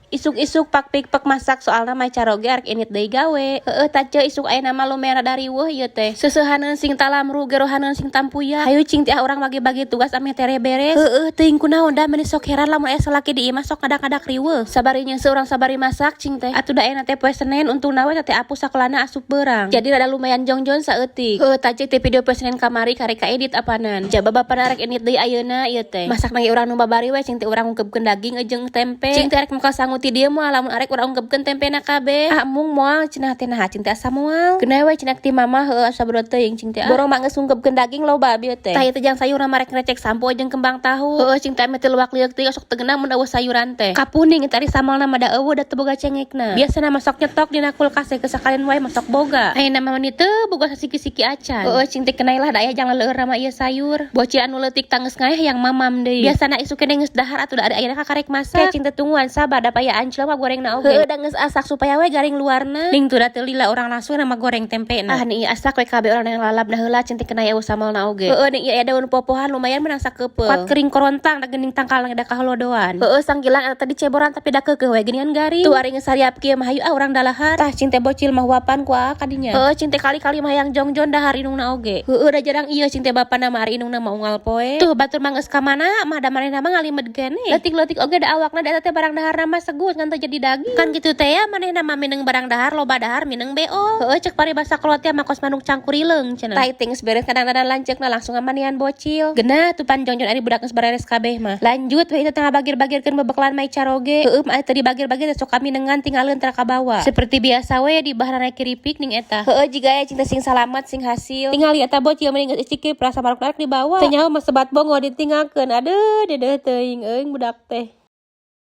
Isuk-isuk pak pik pek masak, soalna mah caroge arek indit deui gawe. Heueuh, tace isuk ayeuna mah lumayan rada riweuh ieu teh. Seuseuhaneun sing talamru, gerohaneun sing tampuyak. Hayu, cing teh, urang bagi-bagi tugas ameh tere beres. Heueuh, teuing kunaon da meuni sok heran lamun aya salaki di imah sok ngadak-ngadak riweuh. Sabari nyeuseuh urang sabari masak, cing teh. Atuh da ayeuna teh poe Senen, untungna we teh apus sakolana asup beurang. Jadi rada lumayan jongjon saeutik. Heueuh, tace teh video poe Senen kamari karek kaedit apanan. Jaba bapana rek indit deui ayeuna ieu teh. Masak lagi urang nu babari we, cing teh, urang ungkepkeun daging jeung tempe. Cing teh, arek moal sangu ti dieu moal lamun arek urang ungkepkeun tempena kabeh? Ah, mung moal cenah teh, nah cing teh asa moal. Geuna we cenah ti mama, heueuh, asa berat teuing, cing teh. Borong mah geus ungkepkeun daging loba bieu teh. Tah, ieu teh jang sayur mah rek ngrecek sampo jeung kembang tahu. Heueuh, cing teh, ame teu luak lieuk teh sok teu geunah mun euweuh sayuran teh. Kapuning eta ari samalna mah, da euweuh, da teu boga cengekna. Biasana mah sok nyetok dina kulkas teh, kesakalian wae mah sok boga. Ayeuna mah meuni teu boga sasiki-siki acan. Heueuh, cing teh, kenai lah da aya jang leueur mah ieu sayur. Bocil anu leutik tanggeus ngaeh yang mamam deui. Biasana isuk keneh geus dahar atuh, da ari ayeuna kakarek masak. Cing teh, tungguan sabar da paya ancil mah gorengna oge. Heueuh, da geus asak supaya we garing luarna. Ning tuh da teu lila urang langsung nama goreng tempena. Ah, nih asak we kabeh, urang yang lalap nah heula, cing teh, kenai euweuh samalna oge. Heueuh, ning ieu aya daun popohan, lumayan menang sakeupel. Kuat kering korontang da geuning tangkal da kaholodoan. Heueuh, sanggilang eta tadi ceboran tapi da keukeuh we geuningan garing. Tuh ari geus sariap kieu mah, hayu ah urang dalahar. Tah, cing teh, bocil mah huapan ku aa kadinya. Heueuh, cing teh, kali-kali mah hayang jongjon dahar indungna oge. Heueuh, da jarang ieu, cing teh, bapana mah, ari indungna mah unggal poe. Tuh batur mah geus ka mana mah, da manehna mah ngalimed keneh. Leutik-leutik oge da awakna, da eta teh barang daharna mah segut ngan teu jadi daging. Kan kitu teh ya manehna mah, mineng barang dahar loba dahar mineng beol. Heueuh, cek paribasa kolot teh mah kos manuk cangkurileung cenah. Tah, geus beres kadang-kadang lanceukna langsung ngamanian bocil. Geunah tuh pan jongjon ari budak geus bareres kabeh mah. Lanjut we itu tengah bagir-bagirkeun bebekalan mai caroge. Heueuh mah teu dibagir-bagir sok kami nengan tinggalkeun tara kabawa. Seperti biasa we di bahrana keripik ning eta. Heueuh, jiga aya cinta sing salamat sing hasil. Tinggal eta bocil mending geus icik perasa maruk dibawa. Teu nyaho mah sebat bongo ditinggalkeun. Aduh, dedeh teuing euy budak teh.